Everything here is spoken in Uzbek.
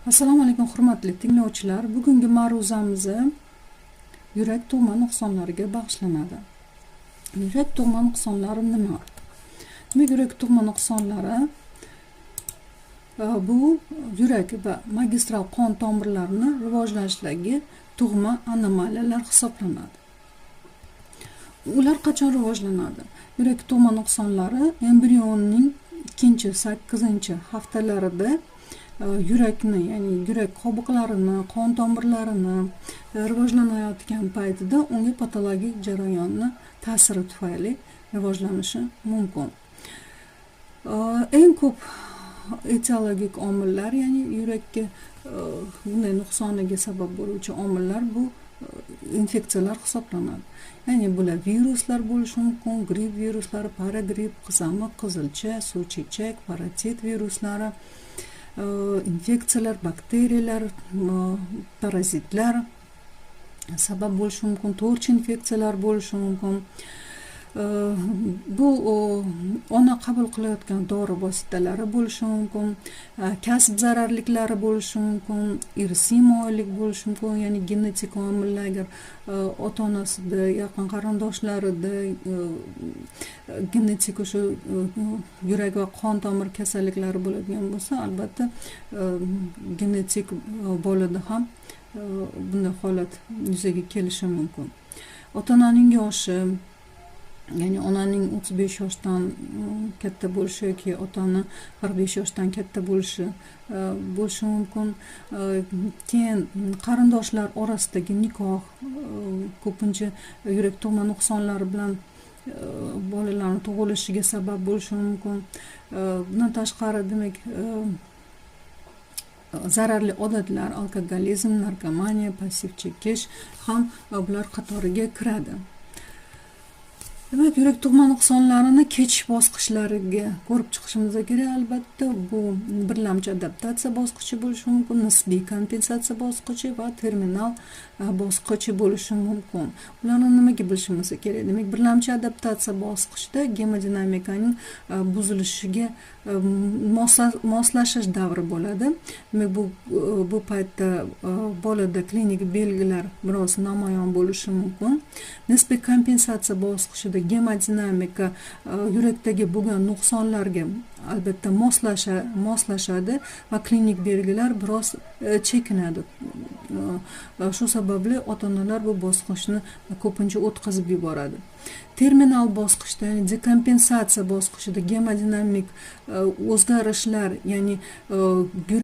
Assalomu alaykum, hurmatli tinglovchilar. Bugungi ma'ruzamiz yurak tug'ma nuqsonlariga bag'ishlanadi. Yurak tug'ma nuqsonlari nima? Demak, yurak tug'ma nuqsonlari bu yurak va magistral qon tomirlarini rivojlanishidagi tug'ma anomaliyalar hisoblanadi. Ular qachon rivojlanadi? Yurak tug'ma nuqsonlari embrionning 2-8 haftalarida yurakni, ya'ni yurak qobiqlarini, qon tomirlarini rivojlanayotgan paytida unga patologik jarayonni ta'siri tufayli rivojlanishi mumkin. Eng ko'p etiologik omillar, ya'ni yurakka bunday nuqsoniga sabab bo'luvchi omillar bu infeksiyalar hisoblanadi. Ya'ni bular viruslar bo'lishi mumkin: gripp viruslari, paragripp, qizamiq, qizilcha, suvchechak, parotit viruslari, infeksiyalar, bakteriyalar, parazitlar sabab bo'lishi mumkin, TORCH infeksiyalar bo'lishi mumkin. Bu ona qabul qilayotgan dori vositalari bo'lishi mumkin, kasb zararliklari bo'lishi mumkin, irsiy moyillik bo'lishi mumkin, ya'ni genetik omillar. Agar ota onasida, yaqin qarindoshlarida genetik o'sha yurak va qon tomir kasalliklari bo'ladigan bo'lsa, albatta, genetik bolada ham bunday holat yuzaga kelishi mumkin. Ota onaning yoshi, ya'ni onaning 35 yoshdan katta bo'lishi yoki otani 45 yoshdan katta bo'lishi mumkin. Keyin qarindoshlar orasidagi nikoh ko'pincha yurak tug'ma nuqsonlari bilan bolalarni tug'ilishiga sabab bo'lishi mumkin. Bundan tashqari, demak, zararli odatlar, alkogolizm, narkomaniya, passiv chekish ham bular qatoriga kiradi. Demak, yurak tug'ma nuqsonlarini kechish bosqichlariga ko'rib chiqishimiz kerak. Albatta, bu birlamchi adaptatsiya bosqichi bo'lishi mumkin, nisbiy kompensatsiya bosqichi va terminal bosqichi bo'lishi mumkin. Ularni nimaga bilishimiz kerak? Demak, birlamchi adaptatsiya bosqichida gemodinamikaning buzilishiga moslashish davri bo'ladi. Demak, bu paytda bolada klinik belgilar biroz namoyon bo'lishi mumkin. Nisbiy kompensatsiya bosqichida gemodinamika yurakdagi bo'lgan nuqsonlarga, albatta, moslashadi va klinik belgilar biroz chekinadi. Shu sababli ota onalar bu bosqichni ko'pincha o'tkazib yuboradi. Terminal bosqichda, ya'ni dekompensatsiya bosqichida gemodinamik o'zgarishlar, ya'ni